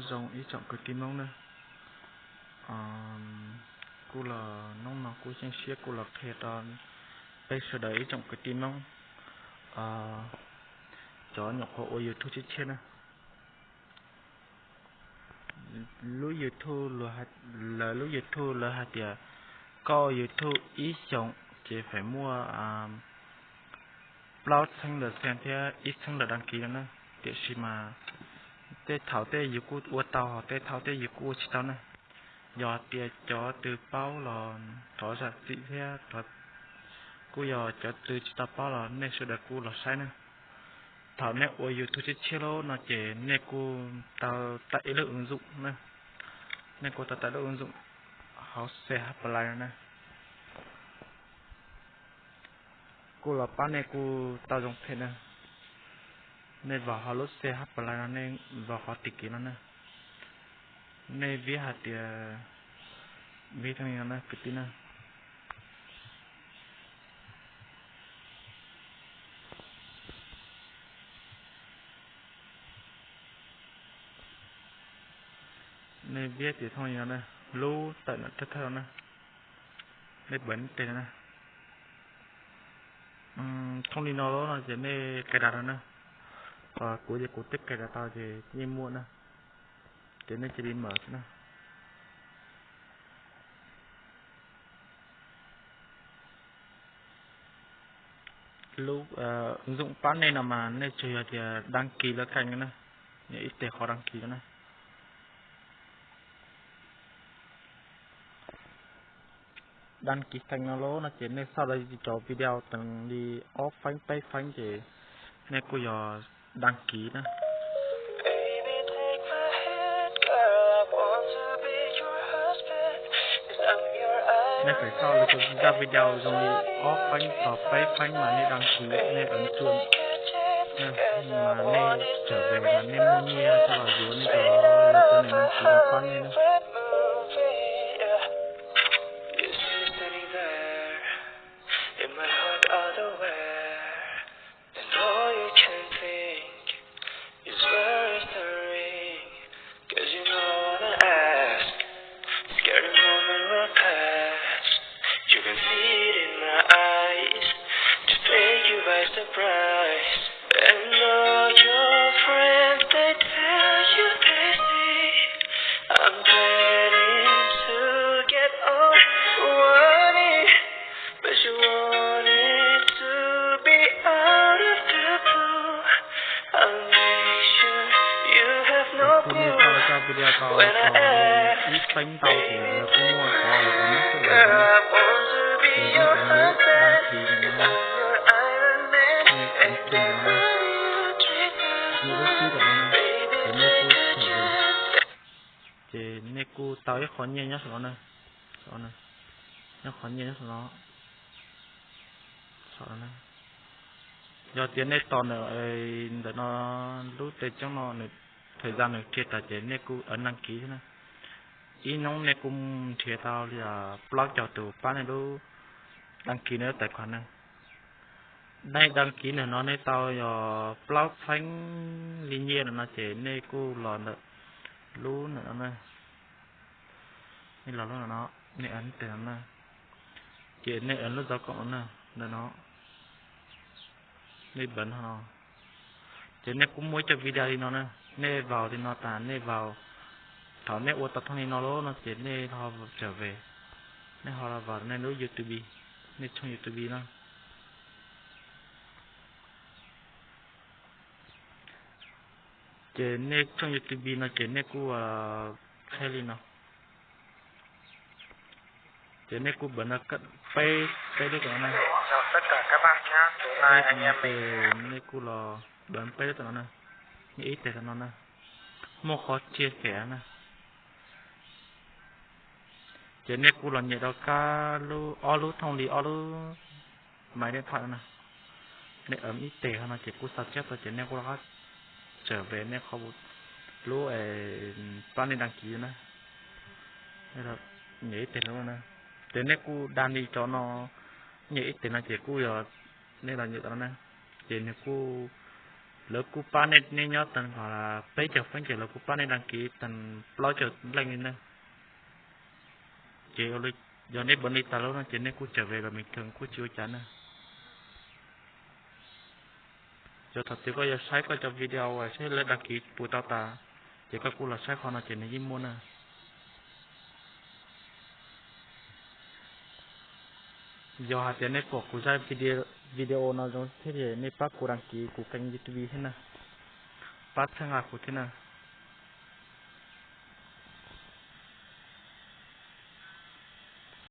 Zoo ib tsoom kwv tij Hmoob na, kuj los hnub no kuj xyeej siab kuj los qhia rau peb sawv daws ib tsoom kwv tij Hmoob, cov nyuam qhuav ua YouTube tshiab tshiab na. Lub YouTube, lawv lub YouTube lawv hais tias koj ua YouTube ib xyoos ces feem muaj plaub txheeb lawm xees thiab ib txheeb lawm đăng ký no na. Tiam sis mas tej thaum tej yus kuj ua tau, hos tej thaum tej yus kuj ua tsis tau na. Yog tias cov twg paub los thov zam txim thiab, kuj yog cov twg tsis tau paub los nej sawv daws kuj los saib na. Thaum nej ua YouTube tshiab tshiab lawm no ces nej kuj tau tải ib lub ứng dụng na. Nej kuj tau tải lub ứng dụng hauv xe hab plas no na. Kuj los pab nej kuj tau zoo thiab na. Nej vau hauv lub xe hab plas no, nej vau qhov tìm kiếm no na. Nej viv hais tias, viv thooj li no na kwv tij na. Nej viv tias thooj li no na, lub tawm no thawj thawj no na. Nej pab tes no na. Thooj li no lawm no ces nej cài đặt no na. Kuv ces kuv twb cài đặt tau ces yeej muaj na. Ces nej cia li mở xwb na. Lub ứng dụng pab nej no mas nej tsuas yog tias đăng ký lawv kênh na. Yog ib teg qhov đăng ký no na. Đăng ký kênh no lawm no ces nej xauj lawv cov video teev li ob feeb peb feeb ces nej kuj yog đăng ký na. Nej pem xauj lawv cov zaj video zoo li ob feeb txog peb feeb mas nej đăng ký, nej ấn chuông, mas nej trở về mas nej muaj nyiaj coj los yuav nej cov, lawv cov niam đăng ký no pab nej na. Kuv niaj tau zaj video tau ib feeb ntau ces lawv kuj muaj qhov ntawd na. Ces nej ấn đăng ký no, nej ấn chuông no, nej lub xib rau no, ces nej kuj, ces nej kuj tau ib qho nyiaj nyob saum no na. Nyob qhov nyiaj nyob saum no. Yog tias nej tos ntawm no, lub tes coob no, thời gian nws kiag tas ces nej kuj ấn đăng ký thiab na. Ib hnub nej kuj nrhiav tau li plaub caug tus pab nej lub đăng ký no lub tài khoản na. Nej đăng ký ntawm no nej tau yog plaub txheeb li nyiaj no no ces nej kuj los ntawm lub ntawm no na. Nej los lub no no, nej ấn tes no na, ces nej ấn lub dấu cộng no na, ntawm no, nej bấm no no. Ces nej kuj muaj ib co video li no na, nej vào li no tas nej vào, thaum nej ua tau thooj li no lawm no ces nej ho trở về, nej ho los vào nej lub YouTube, nej tshooj YouTube no. Ces nej tshooj YouTube no ces nej kuj qheb li no. Ces nej kuj bấm no, peb, peb lub tam no na. Ces nej kuj los bấm peb lub tam no na. Nej ib tes tam no na. Muaj qhov chia sẻ na. Ces nej kuj los nyem rau kab lub, ob lub thooj li ob lub máy điện thoại no na. Nej ấn ib tes no ces kuj xa tshiab tau ces nej kuj rov qab trở về nej qhov lub pab nej đăng ký na. Nyem ib tes no na. Ces nej kuj đăng li cov no, nyem ib tes no ces kuj yog nej los nyem tam no na. Ces nws kuj Lawv kuj pab nej, nej nyob tag nrho peb caug feeb ces lawv kuj pab nej đăng ký tag plaub caug leej li na. Ces yog nej bật li tas lawm no ces nej kuj txawm về bình thường kuj tsis ua cas na. Yog thaum twg koj yuav saib koj cov video uas saib lawv đăng ký puas tau tas, ces koj kuj los saib qhov no ces nws yeej muaj na. Yog hais tias nej pom kuv zaj video no zoo thiab ces nej pab kuv đăng ký kuv kênh YouTube thiab na, pab txhawb nqa kuv thiab na.